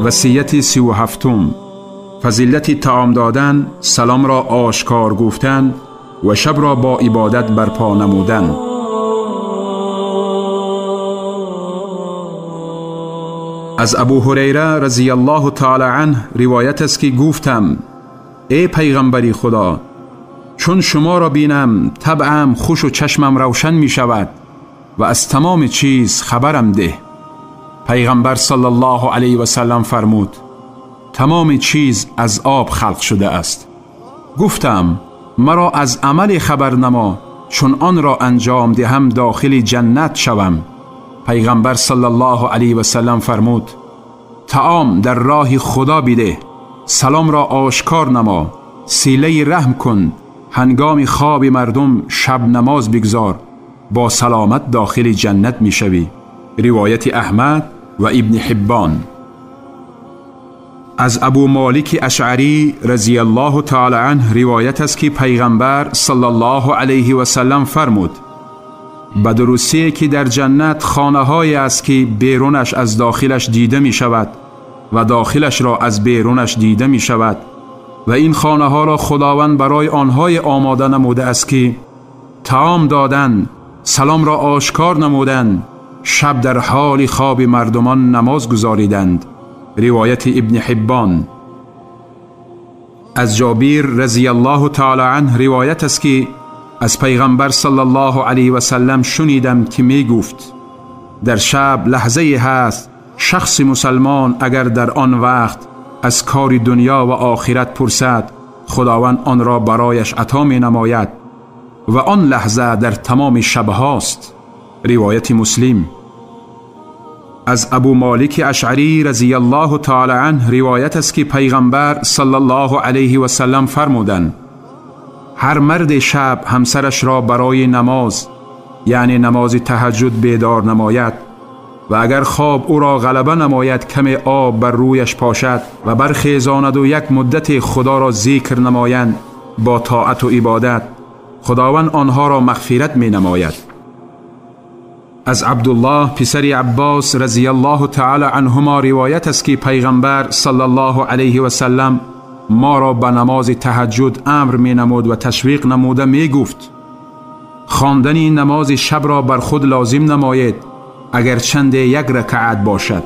وصیت 37، فضیلت طعام دادن، سلام را آشکار گفتن و شب را با عبادت برپا نمودن. از ابو هریره رضی الله تعالی عنه روایت است که گفتم: ای پیغمبری خدا، چون شما را بینم طبعم خوش و چشمم روشن می شود و از تمام چیز خبرم ده. پیغمبر صلی الله علیه و سلم فرمود: تمام چیز از آب خلق شده است. گفتم: مرا از عمل خبر نما، چون آن را انجام دهم داخل جنت شوم. پیغمبر صلی الله علیه و سلم فرمود: طعام در راه خدا بیده، سلام را آشکار نما، صله رحم کن، هنگام خواب مردم شب نماز بگذار، با سلامت داخل جنت میشوی. روایت احمد و ابن حبان. از ابو مالک اشعری رضی الله تعالی عنه روایت است که پیغمبر صلی الله علیه و سلم فرمود: به درستی که در جنت خانه های است که بیرونش از داخلش دیده می شود و داخلش را از بیرونش دیده می شود و این خانه ها را خداوند برای آنهای آماده نموده است که طعام دادن، سلام را آشکار نمودند، شب در حال خواب مردمان نماز گزاریدند. روایت ابن حبان. از جابر رضی الله تعالی عنه روایت است که از پیغمبر صلی الله علیه و سلم شنیدم که می گفت: در شب لحظه هست شخص مسلمان اگر در آن وقت از کار دنیا و آخرت پرسد، خداوند آن را برایش عطا می نماید و آن لحظه در تمام شب هاست. روایت مسلم. از ابو مالک اشعری رضی الله تعالی عنه روایت است که پیغمبر صلی الله علیه و سلم فرمودند: هر مرد شب همسرش را برای نماز، یعنی نماز تهجد، بیدار نماید و اگر خواب او را غلبه نماید کم آب بر رویش پاشد و برخیزاند و یک مدت خدا را ذکر نمایند با طاعت و عبادت، خداوند آنها را مغفرت می نماید. از عبدالله پسر عباس رضی الله تعالی عنهما روایت است که پیغمبر صلی الله علیه و سلم ما را به نماز تهجد امر می نمود و تشویق نموده می گفت: خواندن نماز شب را بر خود لازم نمایید، اگر چند یک رکعت باشد.